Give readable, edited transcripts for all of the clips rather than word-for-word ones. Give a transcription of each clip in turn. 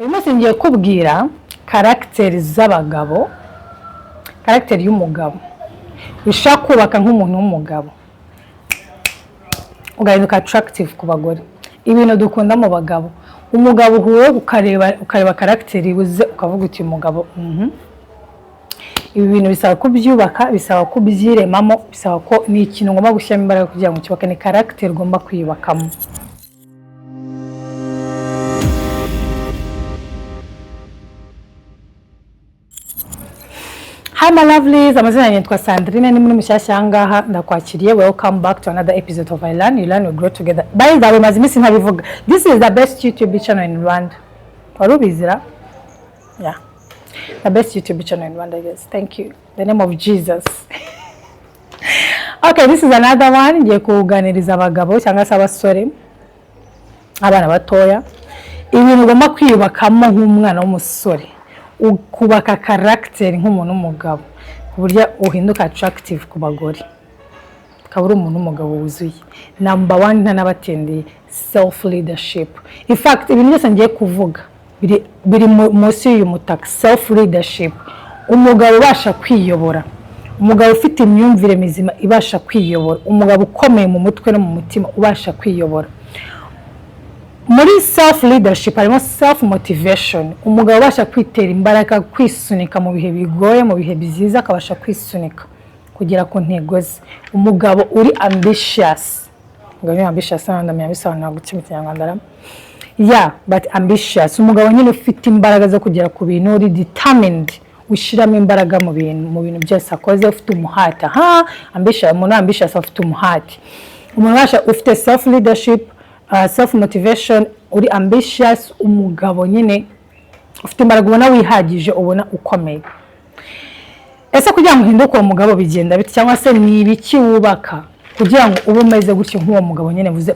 Uyu munsi ngiye kubwira caractère z'abagabo, caractère y'umugabo ushaka kubaka nk'umuntu w'umugabo ugahinduka attractive ku bagore. Ibintu dukunda mu bagabo, umugabo uhuye ukareba caractère uze ukavuga uti: "Umugabo, Ibi bintu bisaba kubyubaka, bisaba kubyiremamo, bisaba ko ni ikintu ugomba gushyiramo imbaraga kugira ngo ucyubake. Ni caractère ugomba kwiyubakamo. Hi my lovelies, amazina yanjye nitwa Sandrine. Ni muri mushyashya aha ngaha, ndakwakiriye. Welcome back to another episode of I Learn, You Learn, We Grow Together. By the way, maze iminsi ntabivuga. This is the best YouTube channel in Rwanda. Wari ubizira? Yeah. The best YouTube channel in Rwanda, yes. Thank you. The name of Jesus. Okay, this is another one. Ngiye kuganiriza abagabo cyangwa se abasore, abana batoya. Ibintu ugomba kwiyubakamo nk'umwana w'umusore, ukubaka caractère nk'umuntu w'umugabo ku buryo uhinduka attractive ku bagore, ukaba uri umuntu w'umugabo wuzuye. Number one, ntanabatindiye, self leadership. In fact, ibintu byose ngiye kuvuga biri munsi y'uyu mutaka, self leadership. Umugabo ubasha kwiyobora, umugabo ufite imyumvire mizima ibasha kwiyobora, umugabo ukomeye mu mutwe no mu mutima ubasha kwiyobora. Muri self leadership harimo self motivation, umugabo ubasha kwitera imbaraga, kwisunika mu bihe bigoye, mu bihe byiza akabasha kwisunika kugera ku ntego ze. Umugabo uri ambitious. Umugabo uri ambitious, ndamenya bisobanura gutya mu Kinyarwanda ra? Yeah, but ambitious, umugabo nyine ufite imbaraga zo kugera ku bintu, uri determined, ushyiramo imbaraga mu bintu byose akoze, ufite umuhate. Ha, ambitious, umuntu ambitious afite umuhate. Umuntu ubasha, ufite self leadership, self motivation, uri ambitious, umugabo nyine ufite imbaraga, ubona wihagije, ubona ukomeye. Ese kugira ngo uhinduke uwo mugabo bigenda bite? Cyangwa se ni ibiki wubaka kugira ngo ube umeze gutyo nk'uwo mugabo nyine mvuze,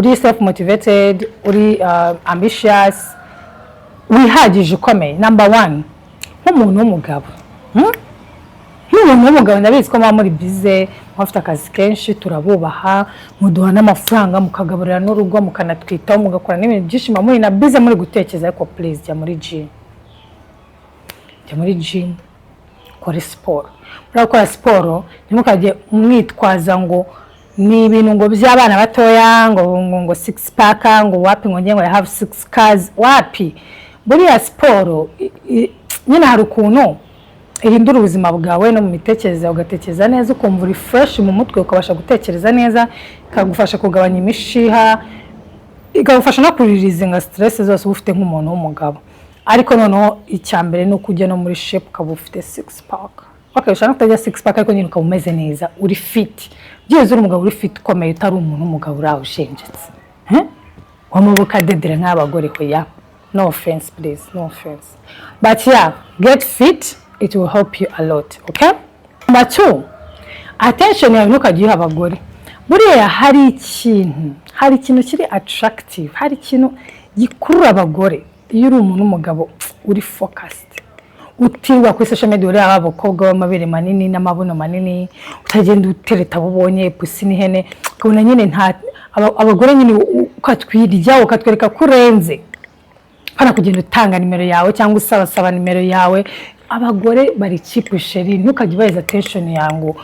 uri self motivated, uri ambitious, wihagije, ukomeye? Number one, nk'umuntu w'umugabo, Nk'umuntu w'umugabo, ndabizi ko muba muri busy, muba mufite akazi kenshi, turabubaha, muduha n'amafaranga, mukagaburira n'urugo, mukanatwitaho, mugakora n'ibintu byinshi, muba muri na busy muri gutekereza. Ariko please, jya muri gym, jya muri gym, ukore siporo. Muri gukora siporo, ntimukajye mwitwaza ngo ni ibintu ngo by'abana batoya, ngo six pack, ngo wapi, ngo ngiye ngo I have six cars, wapi. Buriya siporo nyine hari ukuntu ihindura ubuzima bwawe no mu mitekerereze, ugatekereza neza, ukumva uri fresh mu mutwe, ukabasha gutekereza neza, ikagufasha kugabanya imishiha, ikagufasha no kuririzinga stress zose uba ufite nk'umuntu w'umugabo. Ariko noneho icya mbere ni uko ujya no muri shape, ukaba ufite six pack. Okay, ushobora no kutagira six pack, ariko nyine ukaba umeze neza, uri fit, byibuze uri umugabo uri fit, ukomeye, utari umuntu w'umugabo uri aho ushenjetse, w'amaboko adedera nk'abagore. Hoya, no offense, please, no offense, but yeah, get fit, it will help you a lot. Okay, number two, attention yawe ntukajye uyiha abagore. Buriya hari ikintu kiri attractive, hari ikintu gikurura abagore iyo uri umuntu w'umugabo uri focused, utirwa kuri social media ureba abakobwa b'amabere manini n'amabuno manini, utagenda utereta abo ubonye, pusi n'ihene, ukabona nyine nta abagore nyine ukatwirya, ukatwereka ko urenze, hano kugenda utanga nimero yawe cyangwa usabasaba nimero yawe. Abagore bari cheap, chérie. Ntukajye ubahereza attention yawe ngo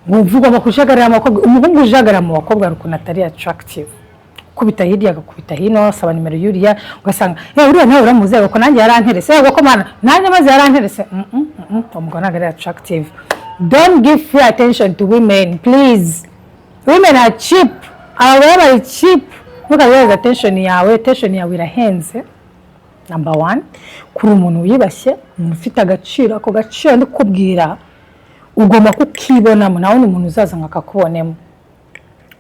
wumve ugomba kujagarira abakobwa. Umuhungu ujagarira mu bakobwa hari ukuntu atari attractive, ukubita hirya, agakubita hino, asaba nimero y'uriya, ugasanga yewe uriya nawe uramuzi, ko nanjye yaranterese, yego ko mana nanjye maze yaranterese. Umugabo ntabwo ari attractive. Don't give free attention to women, please. Women are cheap. Abagore bari cheap, ntukabihereza attention yawe. Attention yawe irahenze. Number one, kuri umuntu wiyubashye, umuntu ufite agaciro. Ako gaciro ndi kukubwira ugomba kukibonamo, nawe ni umuntu uzaza ngo akakubonemo.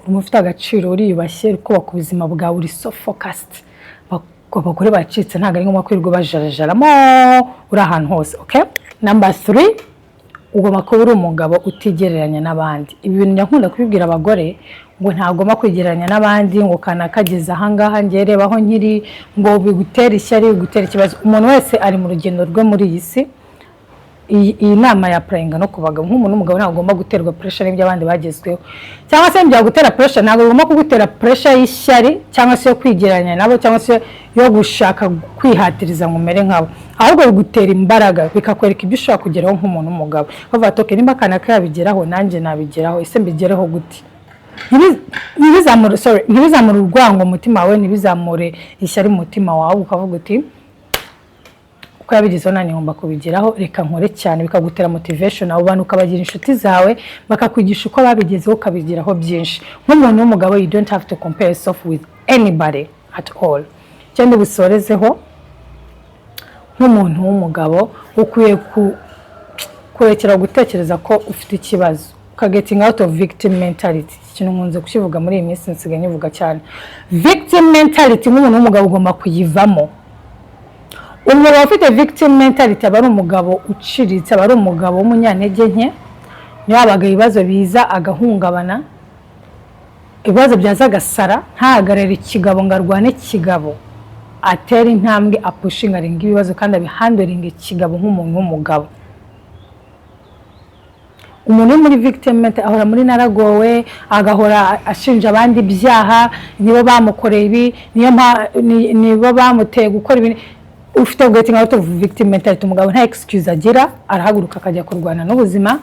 Umuntu ufite agaciro, uriyubashye, uri kubaka ubuzima bwawe, uri so focused. Abagore bacitse, ntabwo ari ngombwa kwirirwa bajarajaramo uri ahantu hose. Okay, number three, ugomba kuba uri umugabo utigereranya n'abandi. Ibi bintu njya nkunda kubibwira abagore, ngo ntagomba kwigereranya n'abandi, ngo kanakageze ahangaha, njye reba aho nkiri, ngo bigutere ishyari, bigutere ikibazo. Umuntu wese ari mu rugendo rwe muri iyi si. Iyi nama ya applyinga no ku bagabo. Nk'umuntu w'umugabo ntabwo ugomba guterwa pressure n'ibyo abandi bagezweho, cyangwa se byagutera pressure, ntabwo bigomba kugutera pressure y'ishyari, cyangwa se yo kwigereranya nabo, cyangwa se yo gushaka kwihatiriza ngo umere nkabo. Ahubwo bigutera imbaraga, bikakwereka ibyo ushobora kugeraho nk'umuntu w'umugabo. Bavuga ati: "Okay, nimba kanaka yabigeraho, nanjye nabigeraho. Ese mbigereho gute?" Ntibizamure, sorry, ntibizamure urwango mu mutima wawe, ntibizamure ishyari mu mutima wawe. Ukavuga uti: "Uko yabigezeho, nanjye ngomba kubigeraho, reka nkore cyane." Bikagutera motivation. Abo bantu ukabagira inshuti zawe, bakakwigisha uko babigezeho, ukabigeraho byinshi. Nk'umuntu w'umugabo, you don't have to compare yourself with anybody at all. Ikindi busorezeho, nk'umuntu w'umugabo ukwiye kurekera gutekereza ko ufite ikibazo, ukagetting out of victim mentality. Ikintu nkunze kukivuga muri iyi minsi, nsigaye nkivuga cyane. Victim mentality, nk'umuntu w'umugabo ugomba kuyivamo. Umugabo ufite victim mentality aba ari umugabo uciriritse, aba ari umugabo w'umunyantege nke. Niyo habaga ibibazo biza agahungabana, ibibazo byaza agasara, ntahagarare ikigabo ngo arwane kigabo, atera intambwe, apushinga, arenga ibibazo kandi abihandlinga ikigabo nk'umuntu w'umugabo. Umuntu uri muri victim mentality ahora muri naragowe, agahora ashinja abandi ibyaha: nibo bamukoreye ibi, nibo bamuteye gukora ibi. Ufite getting out of victim mentality, umugabo nta excuse agira, arahaguruka akajya kurwana n'ubuzima,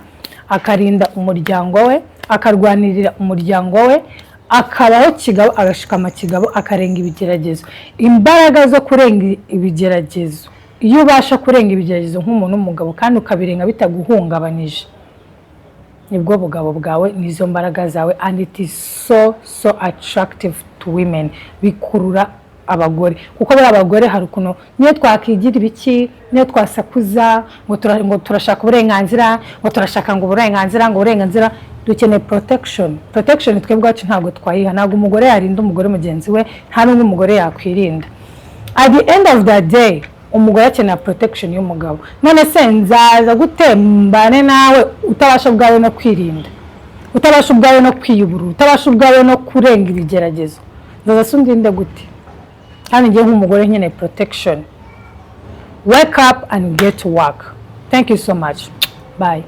akarinda umuryango we, akarwanirira umuryango we, akabaho kigabo, agashikama kigabo, akarenga ibigeragezo. Imbaraga zo kurenga ibigeragezo, iyo ubasha kurenga ibigeragezo nk'umuntu w'umugabo kandi ukabirenga bitaguhungabanije, nibwo bugabo bwawe, nizo mbaraga zawe, and it is so so attractive to women. Bikurura abagore, kuko buriya abagore hari ukuntu niyo twakigira ibiki, niyo twasakuza ngo turashaka uburenganzira, ngo turashaka ngo uburenganzira, ngo uburenganzira, dukeneye protection. Protection twebwe ubwacu ntabwo twayiha. Ntabwo umugore yarinda umugore mugenzi we, nta n'ubwo umugore yakwirinda. At the end of the day, umugore akenera protection y'umugabo. None se nzaza gute mbane nawe utabasha ubwawe no kwirinda, utabasha ubwawe no kwiyuburura, utabasha ubwawe no kurenga ibigeragezo? Nzaza se undinde gute kandi ngiye nk'umugore nkeneye protection? Wake up and get to work. Thank you so much. Bye.